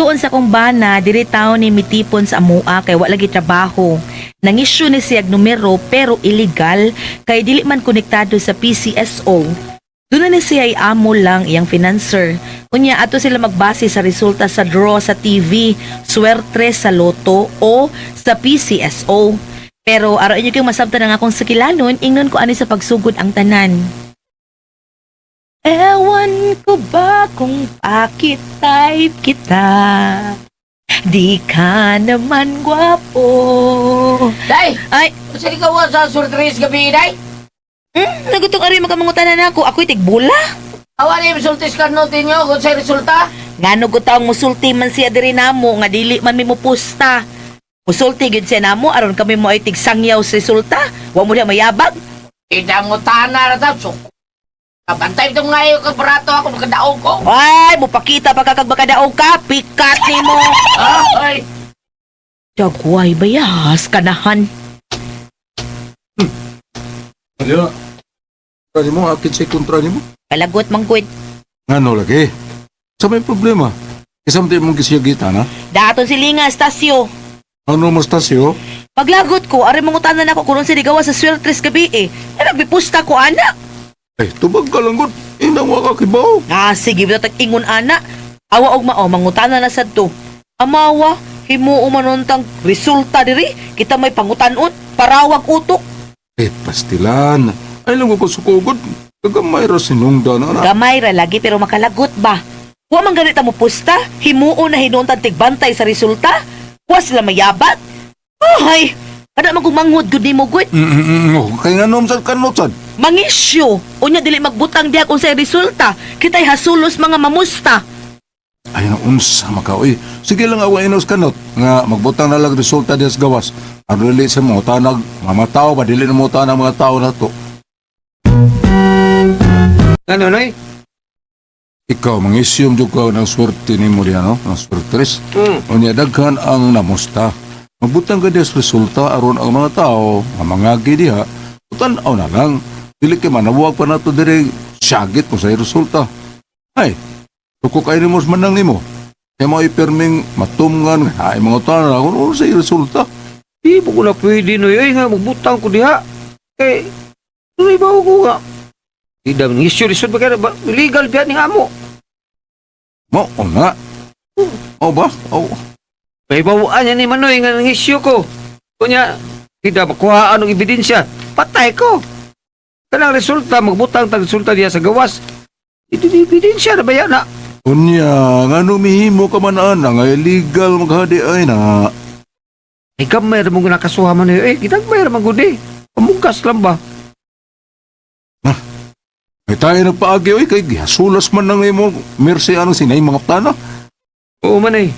Tuon sa kong bana, diri taon ni mitipon sa amua kay wa lagi trabaho. Nangisyu ni siyag numero pero illegal kay dili man konektado sa PCSO. Doon na ni siya ay amo lang iyang financer. Unya ato sila magbase sa resulta sa draw sa TV, swerte sa loto o sa PCSO. Pero araw inyo kayong masabtan ang akong sakilanon, ingnon ko ani sa pagsugod ang tanan. Ewan ko ba kung bakit type kita? Di ka naman gwapo. Day! Ay, Sa ikaw sa surprise gabi, day? Nagutong ari makamangutanan ako. Ako'y tigbula. Awa ni sultis ka no tinyo kung sa resulta? Ngano ko taong musulti man siya diri namo nga dili man mi mupusta. Musulti gyud siya namo aron kami mo ay tigsangyaw sa resulta. Wa mo diha mayabag. Idangutana ra ta so. Kabantay itong ngayon kag barato ako makadaog ko. Ay, mupakita pa ka kag makadaog ka, pikat nimo. Ay, Dagway bayas kanahan. Alya, kontra nimo, akit sa kontra nimo. Kalagot manggod. Ngano lagi? Sa may problema? Isang di mong gisiyagita na? Daton silinga, estasyo. Ano mo stasyo? Paglagot ko, ari mangutanan ako kung unsa gawa sa sweltres gabi eh. Ay, nagbipusta ko, ana. Ay, tubag ka lang gud. Inang wa ka kibaw. Ah, sige, bitag ingon ana. Awa og mao, mangutana na sad to. Amawa, himuo man untang resulta diri. Kita may pangutanon, parawag utok. Eh, pastilan. Ay lang ko sukugod. Kagamay ra sinungda na na. Gamay ra lagi pero makalagot ba? Wa man ganit mo pusta, himuo na hinuon tigbantay sa resulta. Wa sila mayabat. Ay, kada man kong manghod gud nimo gud. Oh, kay nga nom sad kanot sad. Mangisyo, unya dili magbutang diha kung sa resulta. Kita'y hasulos mga mamusta. Ay na unsa maka oy. Sige lang awa inos kanot nga magbutang na lang resulta diha sa gawas. Aron dili sa mo tanag mga tao ba dili na mo tanag mga tao na to. Ano, Noy? Ikaw mangisyom jud ka ng swerte nimo diha no, ng swertres. Unya daghan ang namusta. Magbutang ka diha sa resulta aron ang mga tao nga mangagi diha. Tan-aw na lang. Dili kay manawag pa nato diri syagit mo sa resulta. Ay, tuko kay nimo sa manang nimo. Kay mo ipirming matumngan ay mga tanan kung ano sa resulta. Di mo ko na pwede, Noy. Ay nga, magbutang ko diha. Kay, Noy, bawo ko nga. Ida, ngisyo, lisod ba kaya? Ba, legal biya ni amo. Mo o nga. O ba? O. May bawaan niya ni Manoy nga nangisyo ko. Kunya, ida, makuha anong ebidensya. Patay ko. Kanang resulta, magbutang tag resulta diha sa gawas. Ito di ebidensya na ba yan na? Unya, nga mihimo ka man ana nga illegal maghadi ay na. Ay, gamay ra mong nakasuha man. Eh, gidagmay ra man gud eh. Pamungkas lang ba? Ay tayo nagpaagi oy kay gihasulas man nang imo mercy anong sinay mga plano. Oo man eh.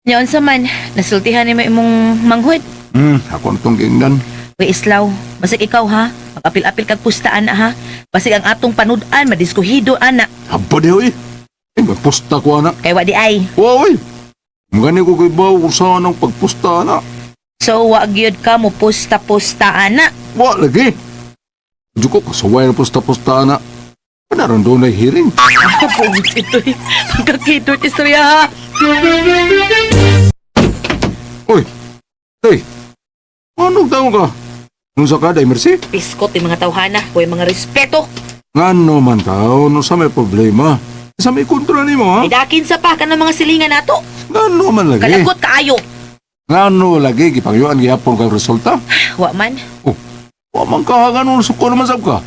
Nya unsa man, nasultihan nimo imong manghud. Ako na tong giingnan. Uy, Islaw, basig ikaw ha. Magapil-apil kag pustaan ha. Basig ang atong panud-an, madiskuhido ana. Haba di oy. Ay, magpusta ko ana. Kay wa di ay. Wa oy. Magani ko kay baw kung saan ang pagpusta ana. So wa gyud ka mo pusta-pusta ana. Wa lagi. Diyo ko kasuway na pusta-pusta ana. Panaron doon ay hearing. Pugot ito eh. Pagkakito istorya ha. Oy. Hey. Anong taong ka? Nung sa kada, mercy? Piskot yung mga tawhana, way mga respeto. Ngano man tao, no sa may problema. Sa may kontra nimo ha? Ay dakin sa pa kanang mga silingan nato. Ngano man lagi? Kalagot kaayo. Ngano lagi gipangyuan gihapon kag resulta? Wa man. Wa man ka ngano suko naman sab ka.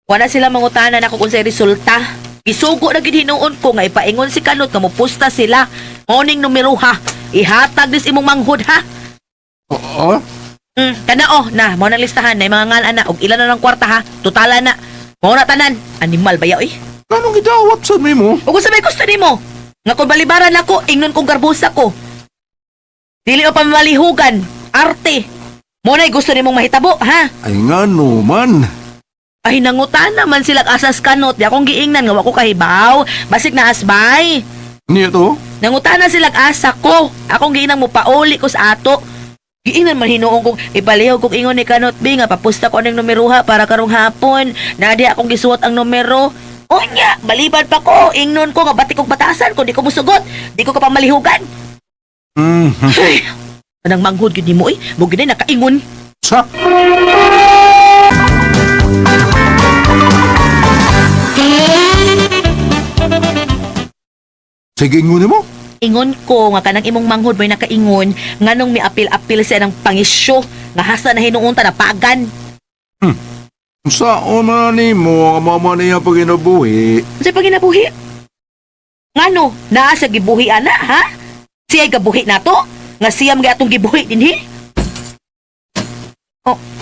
Wala sila mangutanan ako kung sa resulta. Gisugo na gid hinuon ko nga ipaingon si Kanot nga mopusta sila. Morning numero ha. Ihatag dis imong manghud ha. Oo. Kana oh na mao nang listahan na mga ngal ana og ilan na lang kwarta ha. Totala na. Mao na tanan. Animal ba ya oy? Kanong gidawat sa nimo? Ug unsa may gusto nimo? Nga kung balibaran ako, ingnon kong garbusa ko. Dili o pamalihugan, arte. Mo na'y gusto nimong mahitabo, ha? Ay ngano man. Ay nangutan naman sila asas kanot. Di akong giingnan nga wa ko kahibaw. Basig na asbay. Niya to? Nangutana sila asa ko. Akong giingnan mo pauli ko sa ato. Giingnan man hinuon kong ipalihog kong ingon ni Kanot B nga papusta ko aning numero ha para karong hapon. Nadi akong gisuot ang numero. Unya, baliban pa ko. Ingnon ko nga bati kong batasan kung di ko musugot. Di ko ka pamalihugan. Ay, anang manghod gyud nimo eh. Mo gid nakaingon. Sa? Sige, ingon mo. Ingon ko nga kanang imong manghod mo'y nakaingon nganong miapil-apil siya ng pangisyo nga hasta na hinuunta na pagan. Sa man nimo ang mama niya paginabuhi. Unsay paginabuhi? Ngano, naa sa gibuhi ana ha? Siya'y gabuhi nato? Nga siya mga atong gibuhi dinhi?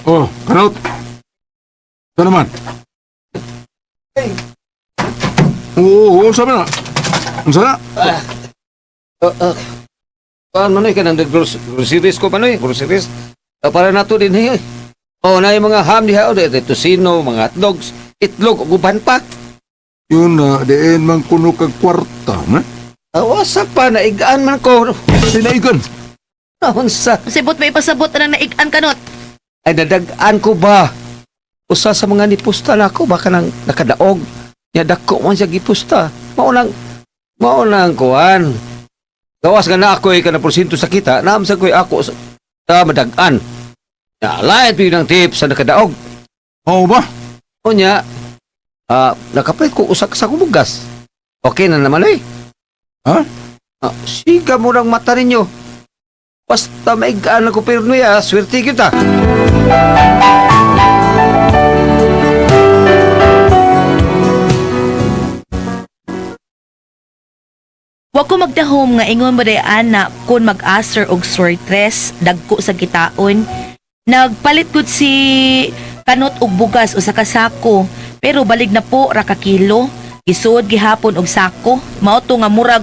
Oh, kanot. Ito naman. Oo, oo, sabi na. Ang sana? Kuan Manoy kanang groceries ko Manoy, groceries. Para nato din eh. Oh, na yung mga ham diha, oh, dito tosino, mga hotdogs, itlog ug uban pa. Yun na, diin man kuno kag kwarta, ne? Wasa pa naigaan man ko. Sinaigan. Naunsa? Sibot may pasabot na naigan kanot. Ay nadag-an ko ba? Usa sa mga nipusta na ako baka nang nakadaog. Nya dako man siya gipusta. Mao nang mao nang kuan. Gawas nga na ako eh, kana porsyento sa kita, naam sa ko'y ako sa madag-an. Ya, lain pa yun ang tip sa nakadaog. Oo ba? Unya, nakapalit ko usa ka sa bugas. Okay na naman eh. Ha? Siga mo ng mata ninyo. Basta maigaan ako pero niya, swerte kita. Wa ko magdahom nga ingon mo day ana kun mag-aser og sortres dagko sa kitaon. Nagpalit gud si kanot og bugas usa ka sako pero balig na po ra ka kilo. Gisuod gihapon og sako. Mao to nga murag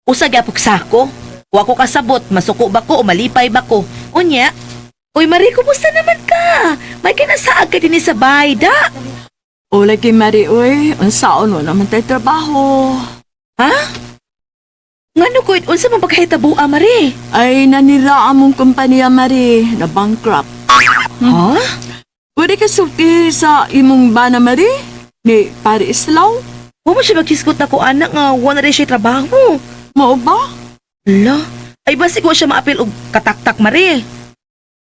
usa gyapon sako. Wa ko kasabot masuko ba ko o malipay ba ko. Unya, uy Marie, kumusta naman ka? May kinasaag ka dinhi sa bahay, da? O lagi Mari, uy, unsaon mo naman tayo trabaho. Ha? Ngano ko, unsa man pagkahitabu'a, Marie? Ay, nanira among kumpanya, Mari, na bankrupt. Ha? Pwede ka sulti sa imong bana, Mari? Ni Pare Islaw? Wa mo siya maghisgot na ko anak nga wa na rin siya trabaho. Mao ba? Ala, ay basig wa siya maapil og kataktak Marie.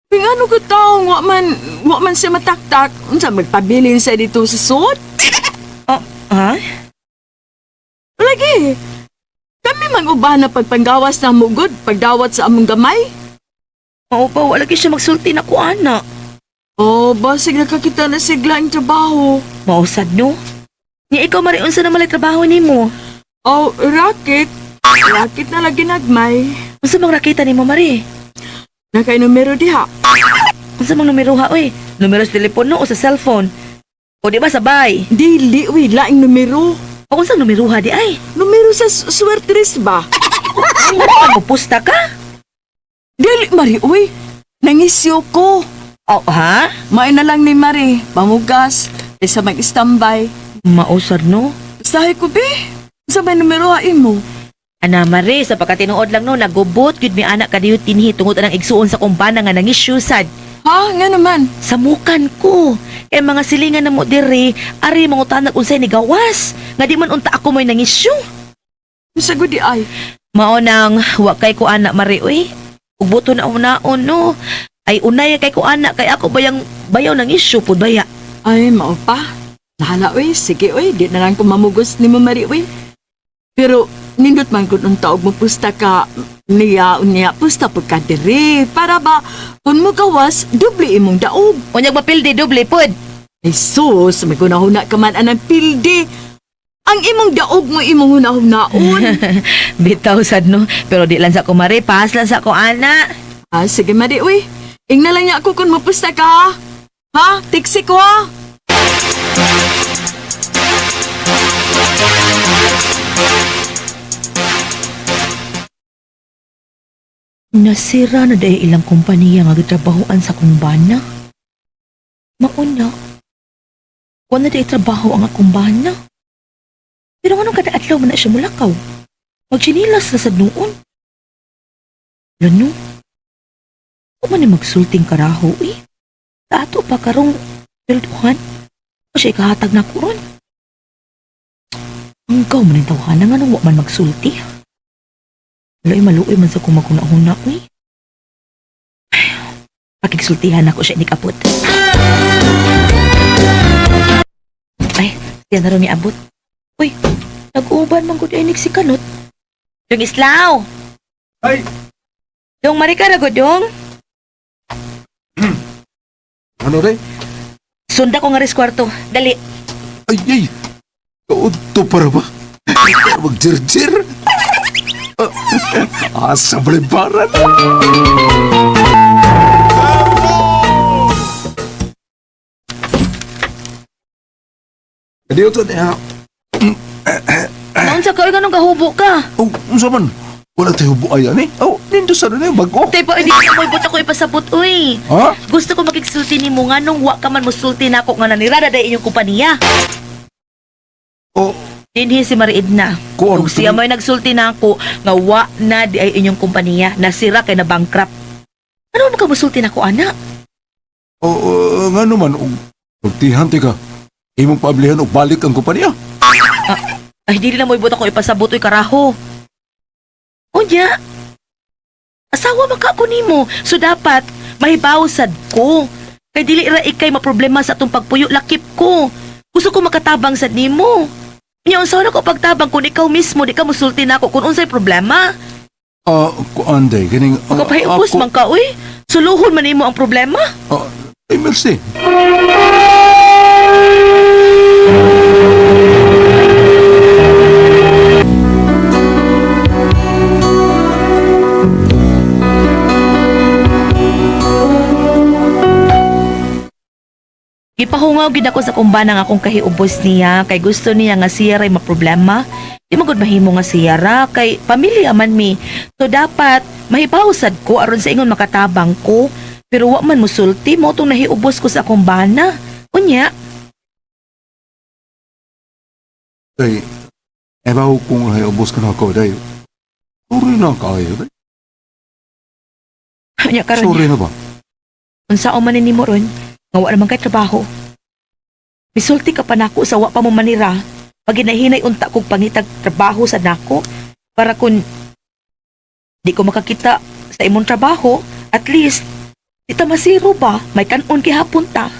Pingano ko taong wa man siya mataktak. Unsa magpabilin sa dito sa sud? Oh, ha? Lagi. Kami mang uban na pagpanggawas na mugod, pagdawat sa among gamay. Mao pa wa lagi siya magsulti na ko anak. Oh, basig nakakita na sigla ang trabaho. Mao sad no. Nya ikaw Marie unsa na malay trabaho nimo? Oh, racket. Racket na lagi nagmay. Unsa mang rakita nimo Marie? Nakay numero diha. Unsa mang numero ha oy? Numero sa telepono o sa cellphone? O di ba sabay? Dili, uy, laing numero. O unsang numero ha di ay? Numero sa swertres ba? Ano pusta ka? Dili, Mari, uy. Nangisyo ko. Oh, ha? May na lang ni Mari, pamugas, kaysa mag-standby. Mao sad no. Sahi ko, be. Sa may numero ha imo? Ana Marie, sa pagkatinuod lang no, nagubot gyud mi anak kadiyo tinhi tungod anang igsuon sa kumbana nga nangisyu sad. Ha, nga naman. Samukan ko. Kay mga silingan na mo diri, ari mangutanag unsay ni gawas. Nga di man unta ako mo'y nangisyu. Sagot di ay. Mao nang wa kay ko anak Marie uy. Ug buto na unaon no. Ay unay kay ko anak kay ako bayang bayaw nang issue pud baya. Ay, mao pa. Nahala, uy. Sige, uy. Di na lang ko mamugos ni mo, Mari, uy. Pero, nindot man kung unta og mapusta ka niya, unya, pusta pagka diri. Para ba, kung mo gawas, doble imong daog. Unyag mapildi doble pud. Ay sus, may gunahuna ka man anang pildi. Ang imong daog mo imong hunahunaon. Bitaw sad no, pero di lang sa ko Marie, pas lang sa ko ana. Sige Mari, uy. Ingna lang niya ako kung mapusta ka, ha? Ha? Tiksi ko, ha? Nasira na dahil ilang kompanya nga gitrabahoan sa akong bana. Mauna, wala na dahil trabaho ang akong bana. Pero anong kada adlaw man na siya mulakaw? Magsinilas na sad noon. Lano, o man ni magsulting karaho eh. Sa ato pa karong pilduhan, o siya ikahatag na ko ron. Ikaw man ang tawhana nga nung wa man magsulti. Loy, maluoy man sa kung maghuna-huna, uy. Ay, pakigsultihan ako siya ni kapot. Ay, siya na rin niabot. Uy, nag-uban man gud ay si Kanot. Yung islaw! Ay! Dong marika ra gud dong. Ano day? Sunda ko nga ris kwarto. Dali. Ay, ay! Kaudto para ba? Magjirjir? Asa balibaran? Kadiyo to niya. Naunsa ka oy nganong gahubo ka? Oh, unsa man? Wala tayo buaya ni. Oh, nindo sa rin bago. Tay pa, hindi na mo ibot ako ipasabot uy. Ha? Gusto ko makigsulti nimo nga nung wa ka man musulti nako nga nanirada day inyong kompanya. Oh, Dinhi si Mariedna. Kuan, Ug siya may nagsulti nako nga wa na di ay inyong kompanya, nasira kay na bankrupt. Ano man ka musulti nako ana? oh, oh, nga naman, og sultihan ti ka. Imong paablihan og balik ang kompanya. Ay dili na mo ibot ako ipasabot uy karaho. Unya. Asawa man ka ako nimo. So dapat mahibaw sad ko. Kay dili ra ikay maproblema sa atong pagpuyo lakip ko. Gusto ko makatabang sad nimo. Unya unsa na ko pagtabang kung ikaw mismo di ka musulti nako kung unsay problema. Ah, kuan day kining Makapahiubos man ka uy. Suluhon man nimo ang problema. Ah, ay, merci. Gipahungaw gid ako sa kumbana nga akong kahiubos niya kay gusto niya nga siya ray maproblema. Di man gud mahimo nga siya ra kay pamilya man mi. So dapat mahibaw sad ko aron sa ingon makatabang ko. Pero wa man musulti mo tong nahiubos ko sa akong bana. Unya, Day, ebaw kung ubos ka na ako, day. Sorry na kayo, day. unya karon. Sorry na ba? Unsa man ni nimo ron nga wa naman kay trabaho. Misulti ka pa nako sa wa pa mo manira. Pag ginahinay unta kog pangitag trabaho sa nako para kun di ko makakita sa imong trabaho, at least di ta masiro ba, may kanon gihapon ta.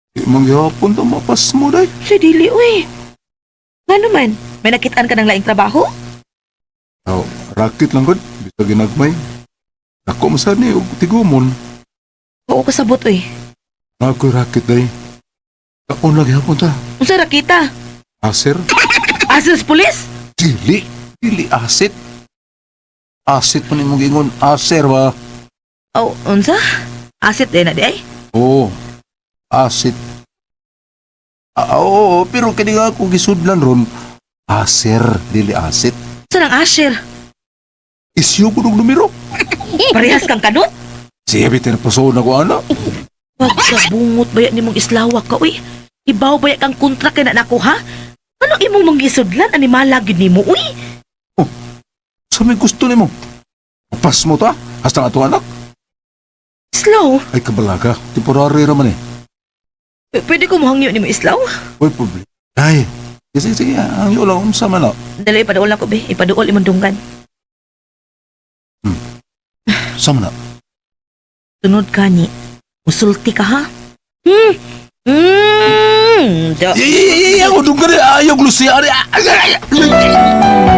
Di man gihapon ta mapas mo, day. Siya dili uy. Nga naman, may nakitaan ka ng laing trabaho? Oh, rakit lang gud, bisag ginagmay. Ako masad ni og tigumon. Oo kasabot uy. Ako rakit, day. Kaon lagi hapon ta. Unsa ra kita? Aser? Asas pulis? Dili. Dili asit. Asit man imong giingon. Aser ba? Oh, unsa? Asit din na di ay. Oo. Asit. Ah, oo, pero kini nga ako gisudlan ron. Aser, dili asit. Unsa nang asher? Isyu ko ng numero. Parehas kang kanot? Siya bitin paso na ko ana. Pagkabungot baya nimong islawak ka, uy. Ibaw baya kang kontra kay na nako, ha? Ano imong manggisudlan? Animala gyud nimo, uy. Sa may gusto nimo. Pas mo ta? Hasta nga ato anak. Slow. Ay kabalaga. Temporary raman eh. Pwede ko mohangyo nimo islaw? Uy, problema. Ay, sige, sige. Ang iyo lang unsa man na. Dali, ipaduol ako, be. Ipaduol imong dunggan. Sa man na. Sunod ka ni. Musulti ka, ha? Hmm. Hmm. Da. Ay, ay, ay, ay, ako dunggan eh. Ayaw, Lucia. Ay, ay, ay, ay.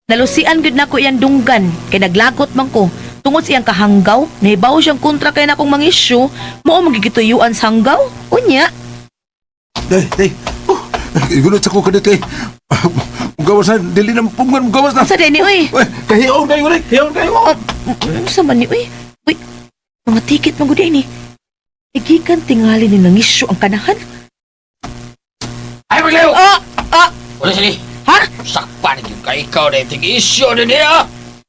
Nalusian gyud nako iyang dunggan kay naglagot man ko. Tungod sa iyang kahanggaw, nahibaw siyang kontra kay nakong mga issue, mao magigituyuan sa hanggaw. Unya, Day, day. Oh, igulot sa ko kadit kay. Mugawas na, dili na mapunggan, mugawas na. sa ni uy. Uy, kahiyaw na yun, kahiyaw na yun. Ano sa man ni uy? Uy, mga ticket man gud ni. Igikan tingali ni nangisyo ang kanahan. Ay, maglayo! Ah, ah, Wala sili. ha? Sakpan yung kay ikaw na yung issue na niya.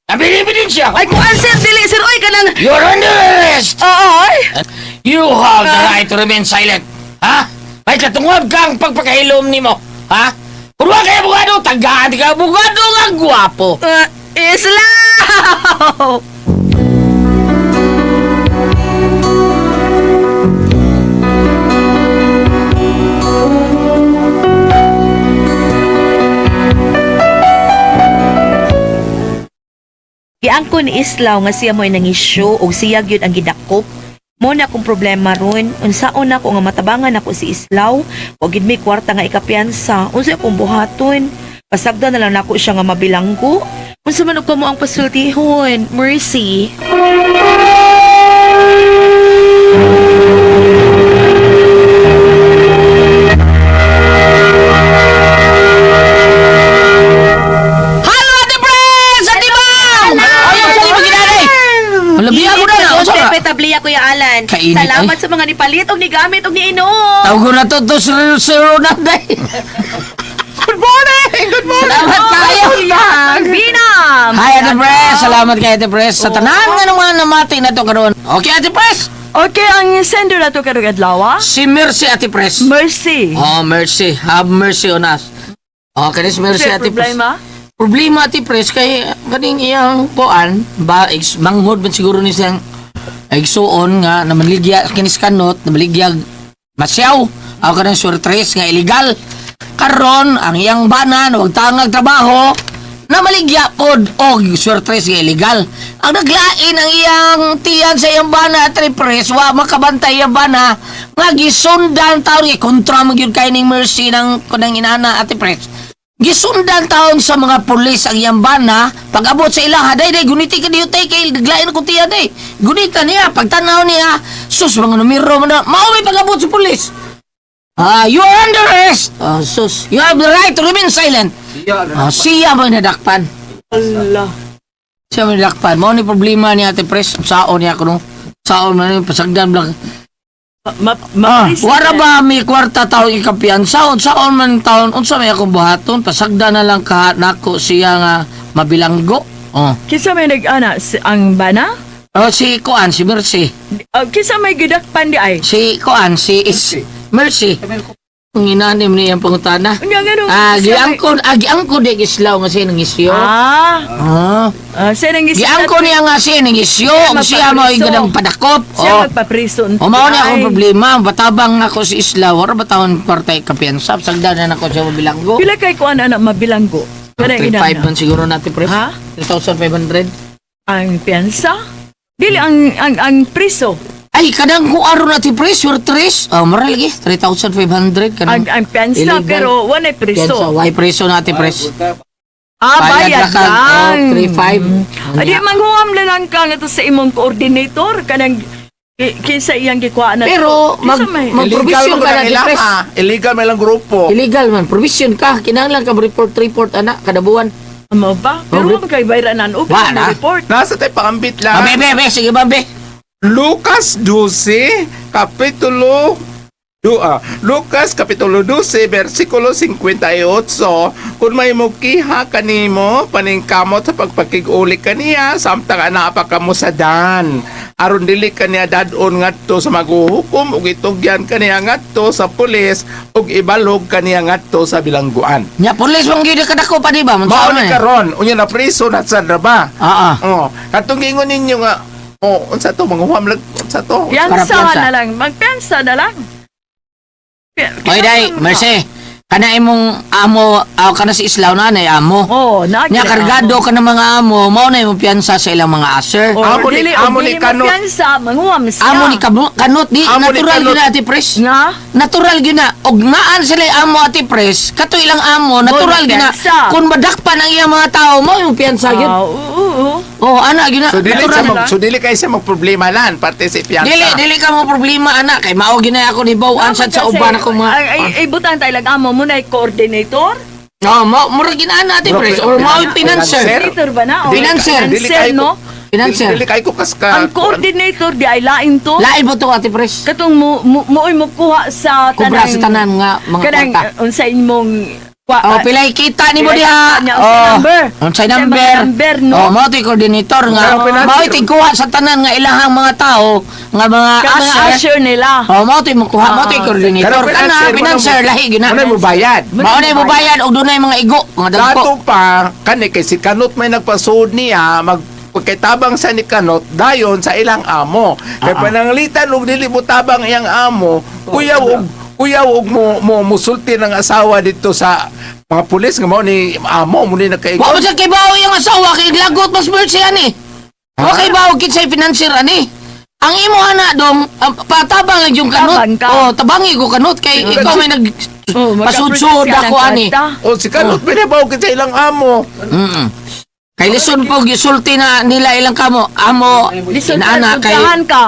Ang binibinin siya. Ay kuan sir, dili sir oy kanang You're under arrest! Ah, ay. You have the right to remain silent. Ha? May katungod kang pagpakahilom nimo. Ha? Kung wa kay abogado, tagaan ka abogado nga gwapo. Ah, islaw. Giangkon ni Islaw nga siya mo'y nangisyo og siya gyud ang gidakop. Mo na akong problema ron. Unsaon nako nga matabangan nako si Islaw? Wa gid may kwarta nga ikapiyansa. Unsa akong buhaton? Pasagdan na lang nako siya nga mabilanggo. Unsa man og kamo ang pasultihon? Mercy. Hello, Ate Pres! Ate Bang! Ayaw sa imo ginanay! Malabiya ko na na. Unsa ka? Pepe tabliya, Kuya Alan. Kainit, Salamat ay. sa mga nipalit og nigamit og niinom. Tawag ko na to, to zero zero na day. Good morning! Good morning! Salamat kayo! Binam! Hi, Ate Pres! Salamat kay Ate Pres sa tanan nga mga namati na to karon. Okay, Ate Pres! Okay, ang sender na to karong adlaw, ah. Si Mercy, Ate Pres. Mercy. Oh, Mercy. Have mercy on us. Oh, kanis Mercy, Sir, Ate Pres. problema? Problema, Ate Pres, kay kaning iyang kuan, ba, manghod man siguro ni siyang igsuon nga namaligya kinis kanot, namaligya masyaw. Ako kanang surtres nga illegal. Karon ang iyang bana wag tangag trabaho, namaligya pod og surtres nga illegal. Ang naglain ang iyang tiyan sa iyang bana, Ate Pres, wa makabantay iyang bana nga gisundan taon kay kontra man gyud kay ning Mercy ng kunang inana, Ate Pres. Gisundan taon sa mga pulis ang iyang bana, pag abot sa ilang, haday day, guniti ka diyo tay, kay naglain ko tiya day. Gunita niya, pagtanaw niya, sus, mga numero mo na, mao may pag-abot sa pulis. Ah, you are under arrest. Ah, sus, you have the right to remain silent. Ah, siya mo nadakpan. Allah. Siya mo nadakpan. Mao ni problema ni Ate Pres, saon niya kuno. Saon man ni pasagdan lang. Ma, Ah, ma, wara ba may kwarta taon ikapiyansa? Unsaon man taon, unsa may akong buhaton? Pasagda na lang ka nako siya nga mabilanggo. Oh. Kinsa may nag-ana si, ang bana? Oh, si Kuan, si Mercy. Kinsa may gidakpan di ay? Si Kuan, si is Mercy. Ang inanim niya ang pangutana. Nga ngano? Ah, siya may- giangkon, ah, giangkon di islaw nga siya nangisyo. Ah, Ah. ah, siya nang isip. Giangkon niya nga siya nangisyo, ug siya mo magpapriso. gadang padakop. Siya Oh. magpapriso. O mao ni akong problema, batabang ako si Islaw, wala ba taon kwarta ikapiyansa, sagdan na nako siya mabilanggo. Pila kay kuan ana mabilanggo? Kanang 3.5 inana. man siguro natin, pre. Ha? 3,500. Ang piyansa? Dili ang priso. Ay, kadang kung araw natin, pre, sure tres. Oh, mara lagi, 3,500. Kanang Ang piyansa illegal. pero wala Piyansa, priso. why preso natin, pres? Ah, Bayad bayad na ka. lang. Oh, 3.5. Adi manghuam na lang ka nga to sa imong coordinator kanang kinsa iyang gikuha na. Pero, Kinsa may- mag-provision Illegal ka man na, ang pres. ha. Illegal man lang grupo. Illegal man, provision ka. Kinahanglan ka report, report, anak, kada buwan. Mo ba? Pero Oh, wa man kay bayranan o Wa na. report. Nasa tayo pangambit Ah, lang. be, be, be, sige ba, be. Lucas 12, Kapitulo Lucas Kapitulo 12, versikulo 58. Kung may mukiha kanimo, paningkamot sa pagpakig-uli kaniya, samtang anapa kamo sa dan. Aron dili kaniya dadon ngadto sa maguhukom ug itugyan kaniya ngadto sa pulis ug ibalog kaniya ngadto sa bilangguan. Nya, pulis mong gid kadako pa, di ba? Mao Mansaon ni man eh. karon, unya na priso na sa ba? Ah, ah. Oh, katong giingon ninyo nga oh, unsa to manguham lag unsa to? Para Piyansa piyansa. na lang. Magpiyansa na lang. Oy, day, Mercy. Kana imong amo, ah, kana si Islaw na nay amo. Oh, na. Nya kargado ka ng mga amo, mao na imong piyansa sa ilang mga aser. Oh, Amo ni- dili, amo ni dili kanot. mapiyansa, manguam siya. Amo ni kanot di Amo ni natural kanot. gyud na Ate Pres. Nga? Natural gyud na og naan sila yung amo Ate Pres, kato ilang amo natural gyud na. piyansa. Kung madakpan ang iyang mga tao mo yung piyansa gyud. Ah, oo, oo. Oh, ana gyud na. So dili Natural. sa mag, so dili kay siya magproblema lan parte sa piyansa. Dili dili ka mo problema ana kay mao gyud na ako ni bawaan sad sa Kasi, uban ako mga. Ay, butan tayo lang amo mo na coordinator. Oh, mao mura gyud na ana Ate Pres or mao yung financer. Financer. Coordinator ba na? O, Financer. Dili Financer, kay no? Financer. Dili kay ko kaska. Ang coordinator di ay lain to. Lain mo to Ate Pres. Katong mo mo mooy mo kuha sa Kubra sa tanan nga mga kanang kwarta. unsa imong kwa, Oh, pilay kita ni mo pilay diha. kita niya, unsay number? Unsay Unsay number? mga number, no? Oh, mao to'y coordinator nga. Pero financer. Mao tigkuha sa tanan nga ilahang mga tao nga mga ka mga usher. usher nila. Oh, mao to'y mokuha, mao to'y coordinator. Kanang Kana financer lahi gyud na. Ano mo bayad? Mao na mo bayad og dunay mga igo nga dagko. Dato pa kani kay si Kanot may nagpasuod niya mag pagkaitabang sa ni Kanot dayon sa ilang amo. Kay pananglitan og dili mo tabang iyang amo, kuyaw og mo mo musulti ng asawa dito sa mga pulis nga mao ni amo mo ni Wa nagkaigo. mo sa kibaw yung asawa kay lagot mas mercy ani. Okay ba og kinsay financier ani? Ang imo ana dong patabang lang yung kanot. Tabang ka. Oh, tabangi ko kanot kay ikaw may nag Oh, pasudsud makaprotect ako siya ng ani. kwarta. O si Kanot binabaw kita ilang amo. Kay lison po gisulti na nila ilang kamo amo Lisod inaana kay ka ka.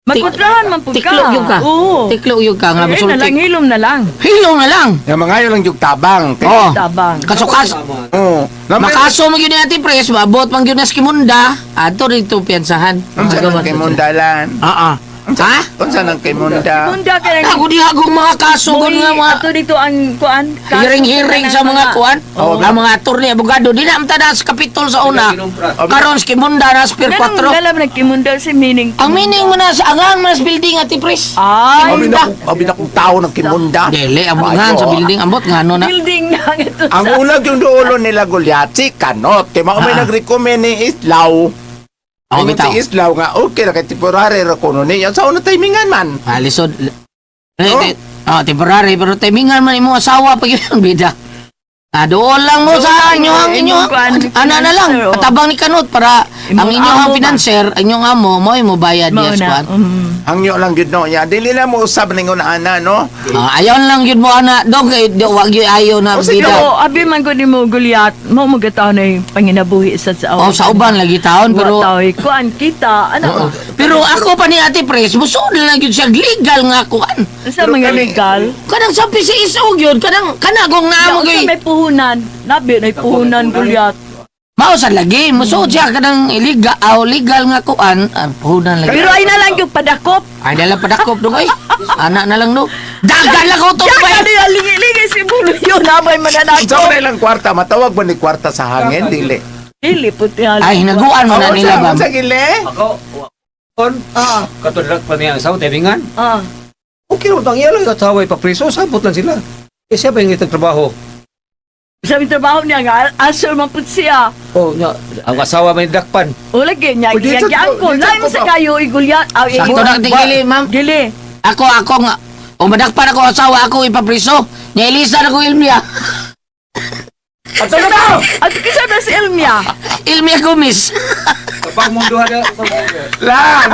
Magkontrahan man pud ka. tiklo yung ka. Oo. Tiklo yung ka nga Eh, na musulti. lang, hilom na lang. Hilong na lang. Yung mga yun lang yung tabang. Kay, Oh. Tabang. Kasukas Oo. Naman- makaso man gyud ni Ate Pres, maabot man gyud na sa Kimunda, adto rito piyansahan. Unsa nang kay Mundalan? Ah, ah. Ha? Unsa nang kay Munda? Munda ka lang. Ako di akong mga kaso gud nga mga Ato dito ang kuan. Kaso hearing-hearing sa kanang mga kuan. Oo. Ang mga attorney, abogado, di na amta na sa kapitol sa una. Karon sa Kimunda na sa Pier Ganun 4. alam nagkimunda si meaning. Ang meaning mo na sa angan mo na sa building, Ate Pres. Ay, Abi na abi na kong tao ng Kimunda. Dili, ang ngan sa building ambot ngano na. Building na ang ito Ang sa. ulag yung dulo nila Goliath, si Kanot. Kay mao may nag-recommend ni Islaw. Ako Ingon bitaw. si Islaw nga, okay ra kay temporary ra kuno niya. Sa una timingan man. Ah, lisod. Eh, Oh. ah, temporary pero timingan man imong asawa pag yun bida. Ah, doon lang mo sa inyo ang inyo. Imong kuan, Ana na lang, financer, oh. patabang ni Kanot para Imong ang inyong amo ba? financer, inyong amo mo mo bayad Mao niya sa na. kuan. Hangyo lang gyud no niya. Dili na mo usab ningon ana no. Ah, ayaw lang yun mo ana dong kay di, wag yun ayaw na O, sige, bida. Oo, abi man ko ni mo Goliath, mo magataw na yung panginabuhi sa sa Oh, sa uban lagi taon pero pero kuan kita, ano Oo. Pero ako pa ni Ate Pres, musod lang yun siya legal nga kuan. sa Pero mga kani- legal. Kanang sa PCSO gyud, kanang kanagong naamo Unsa gyud. may puhunan, nabi na puhunan Goliath. Mao sa lagi, musuod siya kanang illegal, aw legal nga kuan, ah, puhunan lagi. Pero ay na lang yung padakop. Ay dala padakop dong ay. Ana na lang no. Dagan lang ko to Siya bay. ka lingi-lingi si Bulo yun, abay Unsa mananakop. man ilang kwarta matawag ba ni kwarta sa hangin dili. Dili puti hali. Ay hinaguan mo na Oh, nila ba. Unsa gile? Ako, on, katulad pa niya ang asawa, timingan. Ah. Okay, utang iya lang yung asawa, ipapriso, sabot lang sila. Eh, siya ba yung itang trabaho? Sa aming trabaho niya nga, asur man pud siya. Oh, nya, ang asawa may dakpan. O lagi niya, O, di, giyang ko. di, Lain mo sa kayo, igulyat. Sakto na tingili, ma'am. Dili. Ako ako nga o madakpan ako asawa ako ipapriso. Nya Elisa na ko Ilmia. Ato na ba? At kisa na si Elmia. Ilmia Gomez. Kapag mong duha na. Lang.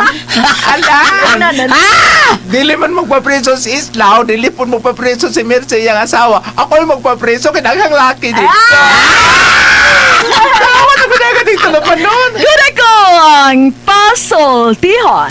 Ala. Ana na. Ah! Dili man magpapreso si Islaw, dili pud magpapreso si Mercy iyang asawa. Ako yung magpapreso kay daghang laki dito. Ah! Tawa na ko dito na pa noon. Yun ako ang Pasoltihon.